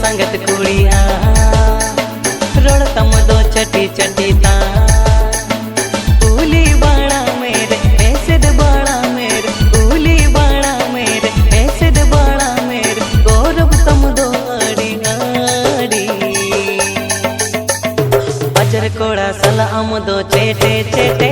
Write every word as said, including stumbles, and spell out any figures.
ᱥᱟᱸᱜᱟᱛ ᱠᱩᱲᱤᱭᱟ, ᱨᱚᱲ ᱛᱟᱢ ᱫᱚ ᱪᱟᱹᱴᱤ ᱪᱟᱹᱴᱤ ᱛᱟ᱾ ᱩᱞᱤ ᱵᱟᱲᱟ ᱢᱮᱨᱮ, ᱮᱥᱮᱫ ᱵᱟᱲᱟ ᱢᱮᱨᱮ, ᱩᱞᱤ ᱵᱟᱲᱟ ᱢᱮᱨᱮ, ᱮᱥᱮᱫ ᱵᱟᱲᱟ ᱢᱮᱨᱮ, ᱜᱚᱨᱚᱵ ᱛᱟᱢ ᱫᱚ ᱟᱹᱰᱤ ᱟᱹᱰᱤ᱾ ᱵᱟᱡᱟᱨ ᱠᱚᱲᱟ ᱥᱟᱞᱟᱜ ᱟᱢ ᱫᱚ ᱪᱮᱴᱮ ᱪᱮᱴᱮ,